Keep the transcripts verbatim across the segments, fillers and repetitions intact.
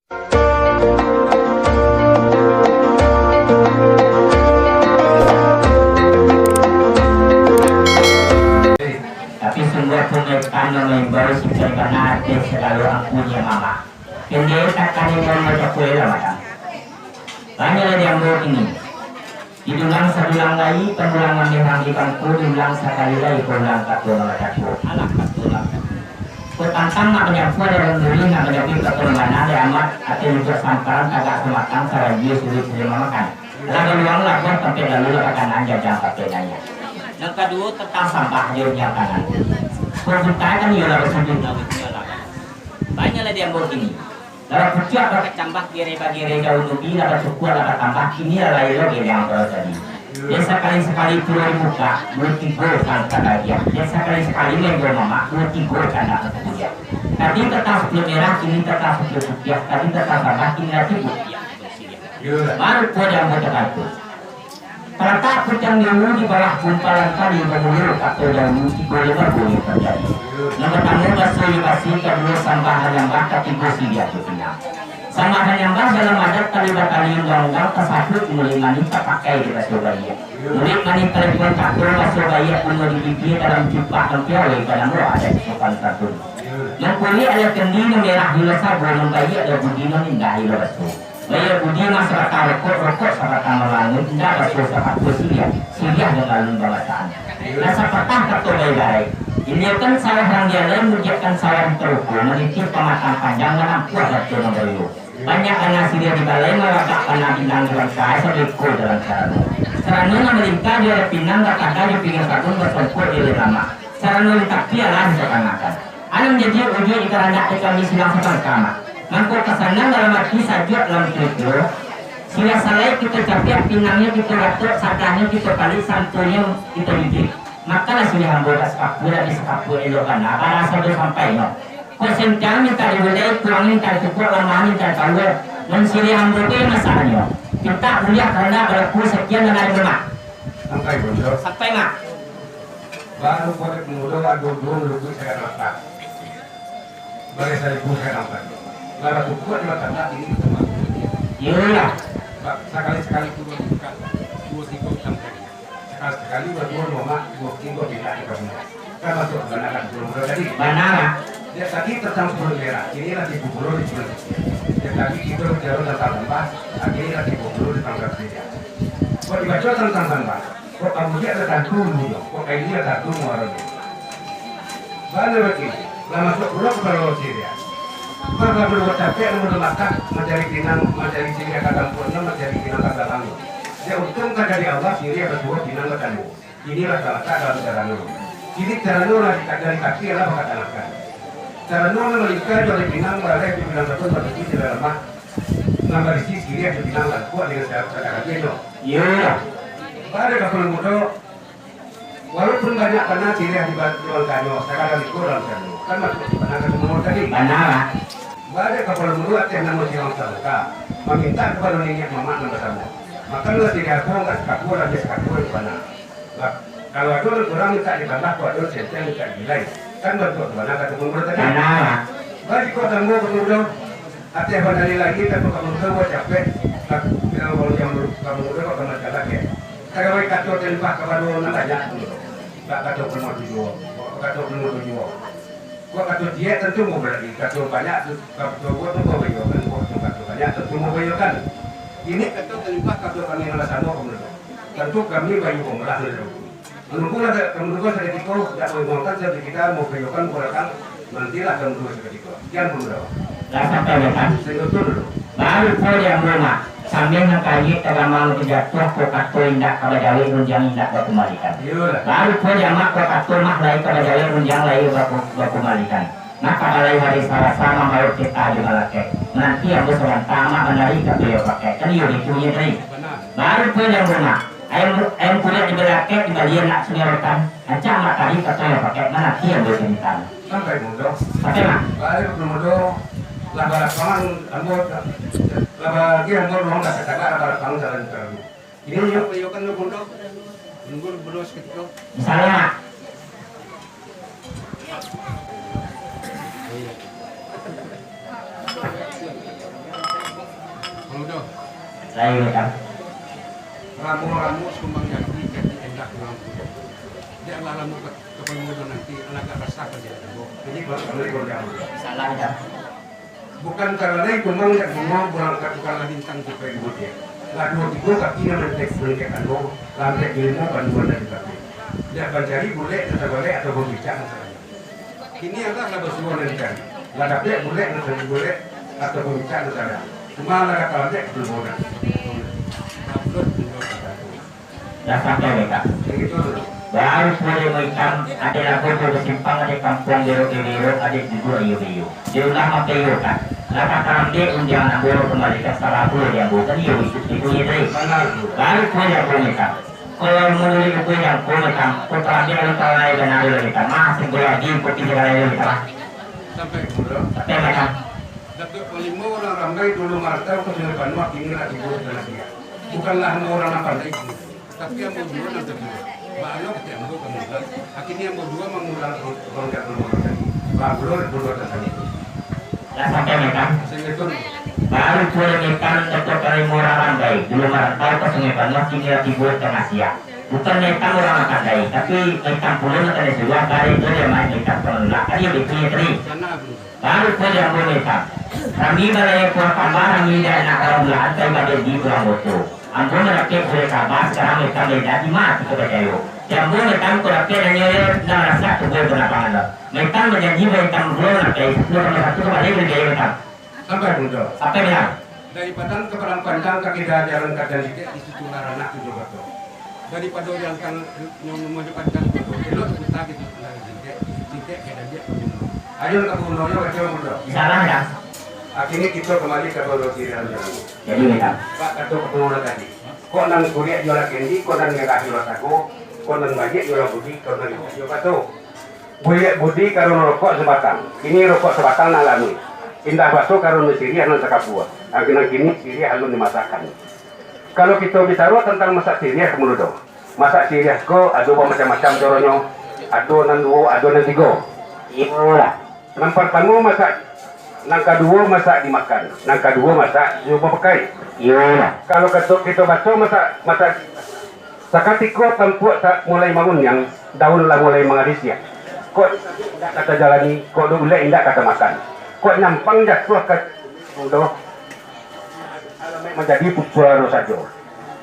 Tapi sungguah pun etan nan maimbau sipai bana ati sagalo angku nyo mamak. Pendeta kami nan bacakuik lah, madam. Banyak lah di ambo kini. Diulang sadulang lai, pandulang nan merang di bangku, diulang sakali lai, paulang kato nan bacakuik. Alah, kato nan bacakuik. Kok tantang nak manyampuah dalam diri, nak manyampuah kato nan bana, dek amat, ati lucuak samparan, tagak samatang, sarajia sulik diterima makan. Lah baluang lah buah tampek lalu lah bakanaan jajang tampek nanya. Nan kaduo tantang sambah jo nyo kanan. Kok buta kan iyo lah basujud lah gitu lah. Banyak lah di ambo kini. Lah bapucuak lah bakacambah gere bagere jauh nubi lah basukuak lah batambah kini lah lai lo gere yang baru tadi. Dek sakali-sakali pulo dibuka, duo tigo kan ka bagian. Dek sakali-sakali main jo mamak, duo tigo kan dak ka kuliah. Tadi tantang sapuluah merah, kini tantang sapuluah putiah, tadi tantang sambah, kini lah sibuk. Baru pulo di ambo tabantu. Talatak pucang di ulu di bawah gumpalan tali bamulur kato dahulu tigo lima buliah tarjadi. Nan partamo baso iyo basi, kaduo sambah manyambah, katigo siriah jo pinang. Sambah manyambah dalam adat tali batali undang-undang tasabuik muluik manih tapakai di baso baiak. Muluik manih talempong kato baso baiak bungo di bibia dalam jupak nan piawai banamo adat sopan santun. Nan kulik alah kendi nan merah gilo sago nan baiak dan budi nan indah gilo baso. Baiak budi mah sabatang rokok, rokok sabatang malangun, indak basuo sapatu siriah, siriah nan alun bamasakan. Lah sapatah kato baibarai, iliekan sawah nan di alai, mudiakkan sawah di taruko, manitih pamatang panjang, manampuah bato nan bariyo. Banyak bana siriah di balai, malagak bana bintang di bangkai, sadeko dalam sarano. Sarano nan malingka jo pinang, bataga jo pinggang sabun, basongkok di alai lamak. Sarano nan tapi alah disatangakan. Anak manjadi ujuik di karandak di kami silang sapangka, Mak. Mangko kasanang dalam ati, sajuak dalam kiro-kiro. Siriah salai kito capiak, pinangnyo kito gatok, sadahnyo kito palik, santunnyo kito jujuik. Makanlah siriah ambo dak sakapua, dak disakapua, elok bana, baraso jo sampainyo. Kok sentiang mintak digulai, kurang mintak ditukuak, lamah mintak dipalua. Nan siriah ambo tu masaknyo. Mintak buliah karano balaku sakian nan ado, Mak. Sampai, Mak. Baru buliah pemudo ado duo lubuik sagalo latak. Bareh saribu sagalo latak. Lah batukuak di batambah ini batambah. Iyolah. Ba-, sakali-sakali tu buka duo tigo sampai. Sakali-sakali baduo mamak, duo tigo pindah di kampung. Kan masuk bana kan sepuluh mudo tadi. Bana. Dia tadi tantang sepuluh merah, inilah tigo puluh di sepuluh. Dia tadi kita bicara tantang tambah, inilah tigo puluh di tanggal tiga. Kok dibaco tantang tambah? Kok kamudiak lah tantu munyo, kok kailiak tantu muaronyo. Bana bakini, lah masuak pulo ka Pulau Siriah. Mangga dulu batapiak, lamun bamakan, mancari pinang, mancari siriah ka tampuaknyo, mancari pinang ka balakang. Dek untuang tajadi Allah, siriah batuo, pinang bataluo. Inilah talatak dalam carano. Silik carano lah dikadari tapi alah bakatangakan. Carano nan malingka jo alai pinang, baraleh jo pinang sabun, batutuik jo alai lamah, nan barisi siriah jo pinang langkuak dengan sa-, sakarabiahnyo. Iyo. Baa dek kapalo mudo, walaupun banyak bana siriah di ba-, di bangkanyo, sakadar iko dalam sano, kan masuak di bana ka sumur tadi. Bana. Baa dek kapalo mudo ateh namo silang sangka, mamintak kapado niniak mamak nan basamo. Makanlah siriah ko, angkek sakapua, labiah sakapua di bana. Lah, kalau ado nan kurang mintak ditambah, kok ado sentiang mintak dibilai. Kan bantuak tu bana kato kamu tadi. Bana. Baa dek ko tambo kamu tu. Ateh bandari lagi, tapi kamu tu buek capek. Lah, bilang kalau jam kamu tu kok tambah jalan, yo. Tagawai kato talimpah kapado nan banyak tu. Bak kato kamu tujuah. Bak kato kamu tujuah. Kok kato ciek tantu mau berarti, kato banyak tu, kato buek tu kau bayokan, kok tu kato banyak tantu mau bayokan. Ini kato talimpah kato kami nan basamo kamu tu. Tantu kami bayo umrah dulu. Menunggulah, menunggu sakutiko, dak mengumumkan sakutiko, mau bayokan, mau datang, nantilah kamu dulu sakutiko. Kian kamu dulu. Lah sampai datang. Singkatkan dulu. Baru pulo di ambo, Mak. Sambil nan kayik tagamang tajatuah, kok kato indak ka bajawek, rundiang indak bakumbalikan. Iyolah. Baru pulo di amak, kok kato mah lai ka bajawek, rundiang lai baku-, bakumbalikan. Mako balai hari Salasa mambaok pitah jo balakek. Nanti ambo sabanta amak bandari kato iyo pakek. Kan iyo ditunyo tadi. Baru pulo di ambo, Mak. Ayam, ayam kuliak di balakek, di balian nak sungai rotan. Rancak amak tadi kato iyo pakek, mananti ambo carito. Sampai mudo. Sampai, Mak. Balik ka mudo, lah balapangan ambo, lah bagi ambo ruang dah katakan, lah balapangan jalan terlalu. Ini yo, yo kan mudo, nunggu mudo sakutiko. Misalnya, Mak. Lain, Kang. Ramo-ramo sumbang jati, jati endak pulang pulo. Dek alah lamo ka, ka pamudo nanti, alah agak rasah ka dek ambo. Jadi, kalau, kalau ikut ambo. Salah, Kang. Bukan talalai kumbang dek bungo, barangkat bukanlah bintang sampai di butiak. Lah duo tigo kaki nan mantek, mantek ando, lah ampek limo banduan dari kaki. Dek mancari bulek nan tabalek atau bapicak nan tabalek. Kini alah lah basuo nan ikan. Lah dapek bulek nan bulek atau bapicak nan tabalek. Cuma lah ka tabalek permohonan. Lah sampai deka. Baru pulo demo itam, ade labuah jo basimpang, ade kampuang berok-berok, ade duduak iyo-iyo. Di ulah mampaiyokan, lah takarambek undiangan ambo, kambalikan salah pulo di ambo, kan iyo itu, itu iyo tadi. Baru pulo demo itam. Kalau manuruik buku yang ko itam, ko karambek alun talalai bana lagi itam. Ah, sungguah lagi, ko tingga lai lagi itam. Sampai pulo. Sampai itam. Datuak Panglimo urang Rambai dulu marantau ka Sungai Panuah, kini lah tibo di Tanah Siak. Bukanlah ambo urang nan pandai, tapi ambo juo nan tatua. Baa lo kecek ambo ka mulang, akhirnyo ambo juo mangulang bangkak ambo tadi. Baa pulo dek pulo tantang itu. Lah sampai Metan. Sampai tu. Baru pulo Metan, Datuak Panglimo urang Rambai dulu marantau ka Sungai Panuah, kini lah tibo di Tanah Siak. Bukan Metan urang nan pandai, tapi Metan pulo nan pandai suruah, bari tu dia main Metan panulak. Ayo, betul ya, Tri? Sana, Bro. Baru pulo di ambo Metan. Rami balai kuah tambah, rami dak nak tahu bulahan, tapi badai di pulang boto. Ambo mandapek surek kaba, sakarang Metan beda, di ma kito bacayo? Di ambo Metan ko dapek nanyo yo, nan rasak tubuah banapangan lo. Metan bajanji Metan pulo nak kai, sapuluah tambah satu, sabalik bali biayo Metan. Sampai, Bro. Sampai, Metan. Dari Padang ka Padang Panjang, kaki dah jalan ka Jandikek, di situ lah ranak tujuah batok. Daripado jalan tang-, nyo mano panjang tu, elok diputa gitu, lah singkek, singkek ka Dandiak Pamuno. Ayo ka Pamunonyo, baco Pamuno. Salah, ya. Akhirnyo kito kambali ka Pamuno Siriah. Jadi, ya. Pak, kato ka Pamuno tadi. Kok nan kuriak jualan kendi, kok nan merah jualan sago, kok nan baiak jualan budi, kok nan indak jualan batu. Baiak budi karono rokok sabatang. Kini rokok sabatang nan alami. Indak baso karono siriah nan sakapua. Nan kini siriah alun dimasakkan. Kalau kito bicaro tantang masak siriah, Pamuno, masak siriah ko ado bamacam-macam caronyo, ado nan duo, ado nan tigo. Iyolah. Nan partamo masak, nan kaduo masak dimakan, nan kaduo masak jo bapakai. Iyolah. Kalau kato kito baco masak, masak, sakatiko tampuak ta-, mulai manguniang, daun lah mulai mangarisiak. Kok indak ka tajalani, kok dek ulek indak ka tamakan. Kok nyampang jatuah ka doh, alamek manjadi pu-, suaro sajo.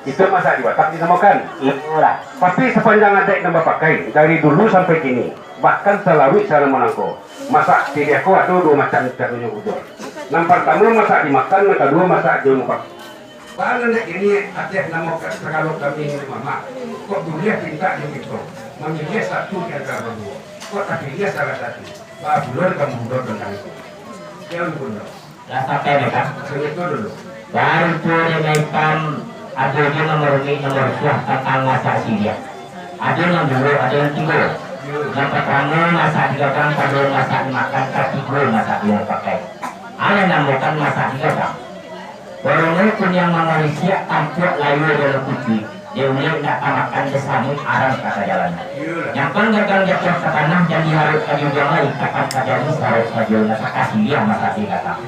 Itu masak di Batak dinamakan. Iyolah. Tapi sapanjang adaik nan bapakai, dari dulu sampai kini, bahkan salaruik salamo nangko, masak siriah ko ado duo macam caronyo bujo. Nan partamo masak dimakan, nan kaduo masak jo mupak. Baa nan dek kini adaik namo ka-, sagalo kami mamak, kok buliah pintak jo kito, mamiliah satu di antaro duo, kok tapiliah salah satu, baa pulo dek Pamuno tantang itu. Jan Pamuno. Lah sampai deka. Sini tu dulu. Baru tu dek Metan, ado juo nan marunik, nan marusuah tantang masak siriah. Ado nan duo, ado nan tigo. Nan partamo masak digadang, kaduo masak dimakan, katigo masak dipakai. Alah namo kan masak digadang. Baru kuniang mangarisiak, tampuak layua dalam kuci. Dek ulek indak tamakan, dek samuik aram ka tajalani. Nyampang gagang jatuah ka tanah, jan diharuik ka jujuang lai, takkan tajadi sarok sajo, nan sakasiliah masak digadang.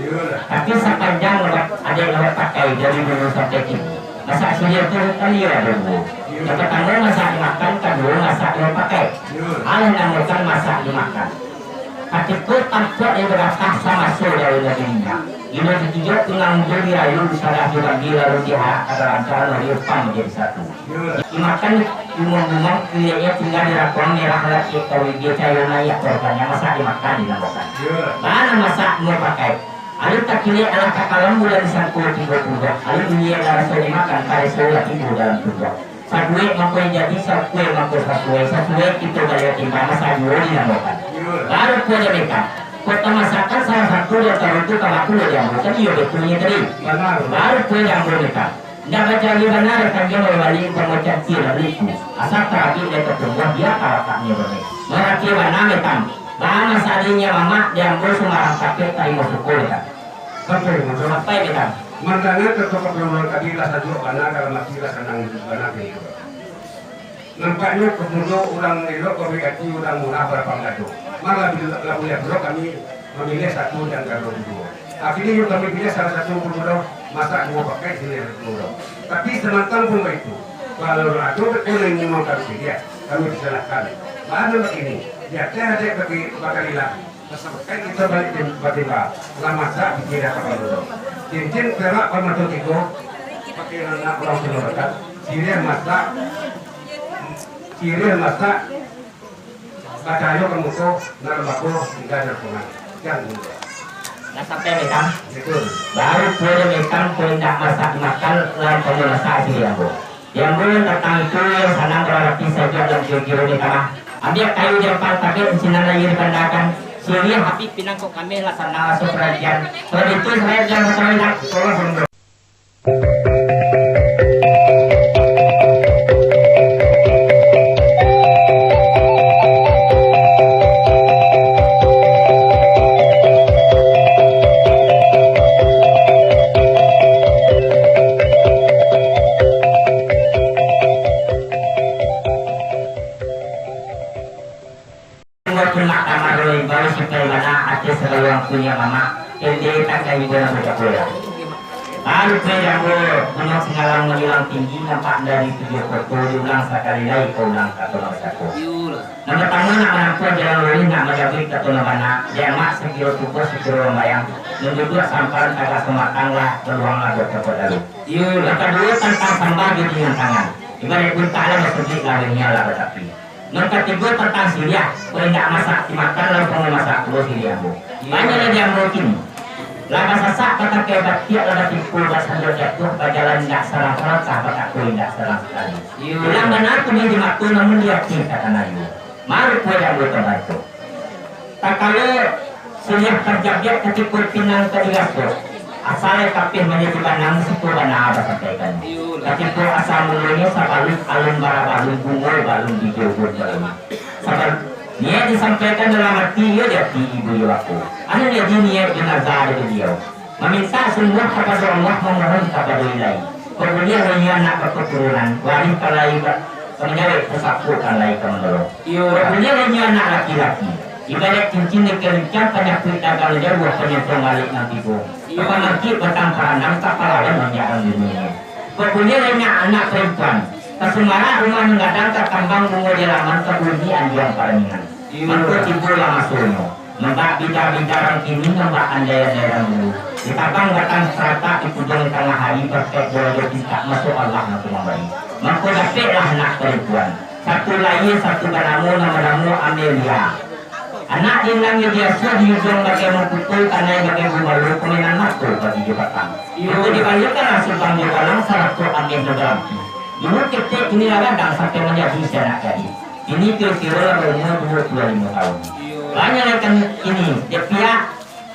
Tapi sapanjang adaik nan bapakai dari dulu sampai kini, masak siriah tu bukan liau ado duo. Nan partamo masak dimakan, kaduo masak dipakai. Alah namo kan masak dimakan. Katiko tampuak nan bagatah samaso daun nan diminyak, gilo dikijok pinang uju dirayu, disalah dibagi, lalu diharak ka dalam, sarato diupang manjadi satu. Dimakan gumang-gumang, kuleknyo tingga dirakuang, merah lacek ka bibia, cayo naiak ka rukannyo, masak dimakan dinamokan. Baa nan masak dipakai. Alun takilek alah takalam, bulan disangko tigo pulo, alun bunyi nan raso dimakan, pareso lah tibo dalam tubuah. Sabuek mangko jadi, saukua mangko sasuai, sasuai kito baliak timbang, masak juo dinamokan. Baru pulo dek Metan, kok tamasakan salah satu di antaro tu ka bakulo di ambo, kan iyo betulnyo tadi. Baru pulo dek ambo Metan. Indak bacari bana, datang jo mambali umpamo cangkia baliku. Asa tarabik dari tatumbuah, bia ka lataknyo bana. Maratia bana Metan. Baa nan salinyo mamak di ambo sumarang kapek tarimo suko Metan. Sampai, Metan. Mandanga kato Pamuno tadi lah sajuak bana, dalam ati lah sanang bana. Nampaknyo Pamuno urang elok, babuek ati, urang murah, barapang dado. Manglah bi-, lah buliah pulo kami mamiliah satu di antaro duo. Akhirnyo kami piliah salah satu Pamuno. Masak duo pakai siriah duo. Tapi samantang pun baitu, kalau ado beko nan ingin makan siriah, kami persilahkan. Bana bakini, di ateh adaik bagi bakalilah, sasampaikan kito baliak di batimba, lah masak di siriah kapalo. Cincin perak pamato tigo, pakai anak urang Sumba Barat, siriah masak, siriah masak, Bacayo ka muko, nan bako tingga di lapangan. Jan muko. Lah sampai metang. Betul. Baru pulo metang, kok indak masak dimakan, lah kamu masak siriah ambo. Di ambo tantang itu, nan sanang bararati sajo dalam kiro-kiro di tanah. Ambiak kayu di ampang tabek, sinan aia dipandakan. Siriah api pinang kok kameh lah sanang raso paratian. Kalau itu, saya jan makan enak. Tolong, tolong. Tunggu pun nak kamar lo, imbau supai bana, ateh salalu angku nyo mamak, ende tangkai ibo nan bacako lah. Baru pe jambo, Gunuang Singalang manjulang tinggi, nampak dari tujuah koto, diulang sakali lai, ka ulang kato nan bacako. Nan partamo nak manampuah jalan luruih, nak manjabuik kato nan bana, dek amak sakiro tubuah sakiro lambayang, nan duduak samparan tagak samatang lah, paluang lah buek tampek lalu. Nan kaduo tantang sambah jo ringan tangan, ibaraik buntak lah basugik, laruihnyo lah batapi. Nan katigo tantang siriah, kok indak masak dimakan, lalu kamu masak pulo siriah ambo. Iyo. Banyak lah di ambo kini. Lah basasak batakai batiak, lah batimpo basandok jatuah, bajalan indak sarang salangkah, batako indak sarang sakali. Iyo. Bilang bana tu di mato, namun di ati takana iyo. Marupo di ambo tabantu. Takalo siriah tarjabiak katiko pinang ka digaso, asa lai tapeh manjadi banang, siko bana basampaikan. Katiko asa mulonyo sabalun alun bara balun, bungo balun, bijo pun balun. Sabab niaik disampaikan dalam ati, iyo di ati ibu iyo bako. Anu jadi niaik jo nazar dari baliau. Mamintak sungguah kapado Allah, mamohon kapado Ilahi. Kok buliah lai nyo anak bakaturunan, warih ka lai ba-, ka manjawek, pasapuak ka lai ka manolong. Iyo. Kok buliah lai nyo anak laki-laki, ibaraik cincin nan kalincang, panyapuik dagang jauah, panyantong balik nan tibo. Iyo. Ka pamangkik batang paranang, ka palawan manjarang dunia. Kok buliah lai nyo anak parampuan, ka sumarak rumah nan gadang, ka kambang bungo di alaman, ka bumi anjuang paraningan. Iyo. Mangko tibolah masonyo, nan bak bida-bida rang kini, nan bak andai-andai rang dulu. Ditabang batang saratak, dipujuang di tangah ari, barakaik bulan jo pintak, masuak Allah nan tu mambari. Mangko dapeklah anak parampuan, satu lahia, satu banamo, nan banamo Amelia. Anak nan diasuah, diujuang bagai mangkuto, kanai bagai gumalo, pamainan mato pagi jo patang. Iyo. Mangko dibaliakkanlah simpang jo galang, sarato ameh nan balampi. Dulu ketek, kini lah gadang, sampai manjadi si anak gadih. Kini kiro-kiro lah baumua duo puluah limo taun. Banyak lah kan kini, dek pihak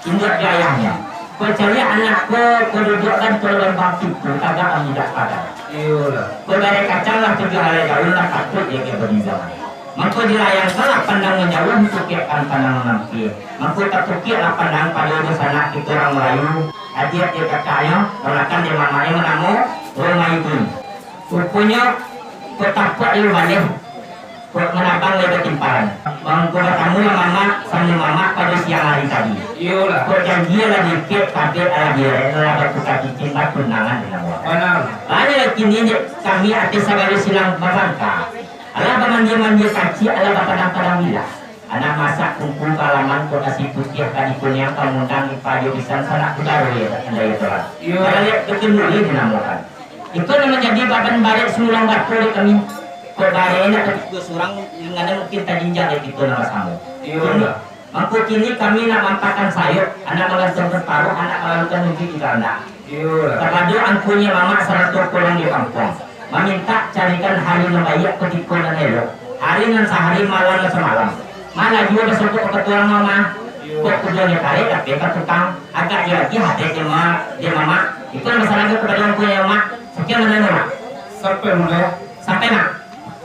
induak jo ayahnyo. Kok caliak anak ko, kok duduakkan kok lambang pintu, tagak amudah padan. Iyolah. Kok barek kacang lah tujuah alai daun, lah patuik dek kebun zaman. Mangko dilayangkanlah pandang nan jauah, ditukiakkan pandang nan ampia. Mangko tatukiaklah pandang pado dunsanak kito urang Malayu, adiak dek kakaknyo, ponakan dek mamaknyo, banamo Romaidi. Ruponyo, kok tapuak di baleh, kok manabang lai batimpalan. Mangko batamulah mamak samo mamak pado siang ari tadi. Iyolah. Kok janji lah diikiak, tabek lah direk, lah batuka cincin, batunangan dinamokan. Bana. Banyak lah kini dek kami ateh sagalo silang basangka. Alah bamandia-mandia kaciak, alah bapadang-padang bilah. Anak masak tungku ka alaman, kok nasi putiah ka dikuniang, ka mangundang ipa jo bisan, sanak sudaro yo, andai yo tolan. Iyo. Baralek batin duri dinamokan. Iko nan manjadi baban barek sumulang bato dek kami. Kok barek nak katigo surang, ringannya mungkin tajinjang dek kito nan basamo. Iyo. Kini, mangko kini kami nak mampakan sayok, anak mangantongkan paruah, anak malalukan unjuik di karandak. Iyolah. Kapado angkunyo mamak sarato pulang di kampuang, mamintak carikan hari nan baiak, kutiko nan elok, hari nan sahari, malam nan samalam. Malah juo basodok ka patuang mamak. Iyo. Kok kuduanyo karek, tapi ka tukang, agak juo lagi hadeh di ma-, di mamak. Iko nan masalah kapado angkunyo mamak. Sakian nan elok, mak. Sampai mudo. Sampai, mak.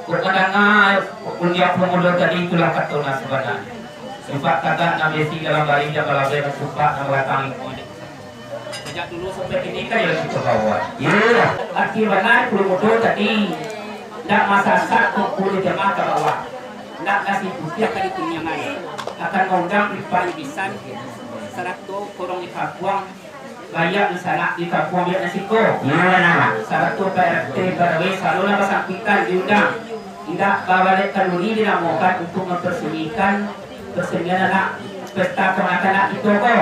Kok kadanga, kok kundiang pamudo tadi, itulah kato nan sabananyo. Sifat tagak nan besi dalam baring, jan balabai, nan supak nan bagatang iko. Sajak dulu sampai kini kan yo kito bawa. Iyolah. Arti bana, kulo mudo tadi, ndak masasak tungku di tangah ka bawah. Ndak nasi putiah ka dikuniangan. Akan maundang ipa jo bisan, sarato korong di kampuang, Banyak dunsanak di kampuang Biak Nasiko. Iyo, bana, Mak. Sarato Pak R T, Pak R W, salalu lah basampitan diundang. Indak babalek kaluri dinamokan untuak mamparsunyikan parsenian anak pesta kamanakan anak kito ko.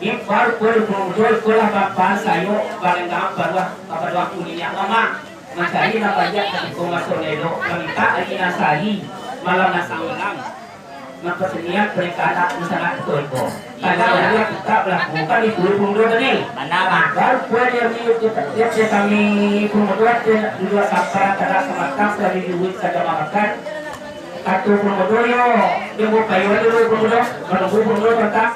Di baru pun mudo iko lah bapan sayo balenggang paruah kapaduang kuninyak mamak. Mancari nan banyak katiko maso elok, mamintak ari nan sahari, malam nan samalam. Nan pasenian pernikahan anak dunsanak kito iko. Tanggal dua kita balaku kan di puluah pemudo tadi. Bana, Mak. Baru pun dia di dia dia kami pemudo dia dua sabar antara samatang dari duit saja makan. Satu pemudo yo, dia mau kayu dulu pemudo, menunggu pemudo tentang.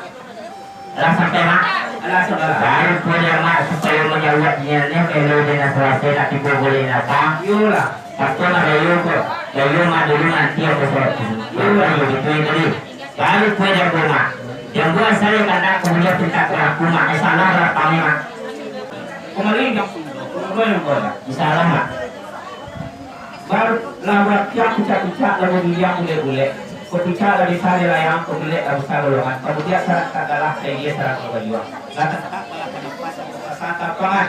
Lah sampai, Mak. Lah sampai. Baru pun dia, Mak, supayo manjawab nyo ni, melo dina salasai nak tibo buliah napa. Iyolah. Pasti mah dayo ko, dayo mah dulu nanti aku surat. Iyo, iyo, gitu ya tadi. Baru kue jambu, Mak. Jambu asal yang kandang kemudian pinta ke aku, Mak. Eh, salah berapa nih, Mak? Kembali yang kue yang kue. Insya Allah, Mak. Baru lah buat tiap picak-picak, lah buat yang bulek-bulek. Kau picak lah bisa dilayang, kau bulek lah bisa golongan. Kemudian syarat tak kalah, saya dia syarat kau berjuang. Lah tetap malah kena pas. Satapangan.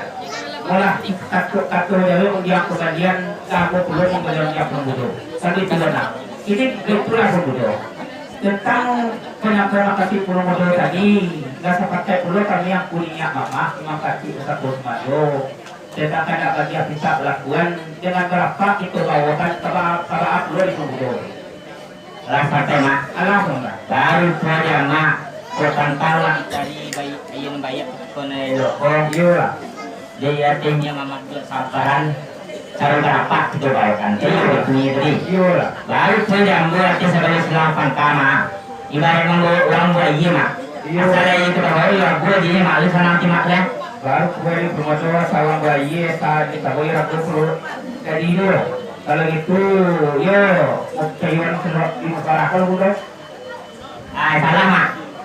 Molah, kato-kato jawek undiang pagalian, lamo pulo manggaleh undiang panggudo. Tapi tu bana. Ini baitulah panggudo. Tentang panyampaian makasih panggudo tadi, lah sapakai pulo kami Angku Niniak Mamak, Imam Kacik, Ustaz Bos Mado. Tentang kandak bagiah pintak balakuan, dengan barapak kito bawakan kaba-, kabaa pulo di panggudo. Lah sampai, Mak. Alhamdulillah. Baru saja, Mak. Kok tantang lah dari bayi, bayi nan bayi ko nan elok ko. Iyolah. Jadi artinya Mamak buat samparan. Caro barapak kito bawakan. Jadi, iyolah. Itu tadi. Iyolah. Baru saja ambo arti sabagai silang pangka, Mak. Ibarat mambawa urang buat iya, Mak. Iyo. Asal iya kito bawa, iya buat iya, Mak. Lu sanang ti, Mak, lah. Baru kuai di panggudo salam bayi, sa-, di taboi rabu puluh. Jadi, iyo. Kalau gitu, iyo, kayuan sudah dimusarahkan, Bunda. Ah, salah, Mak.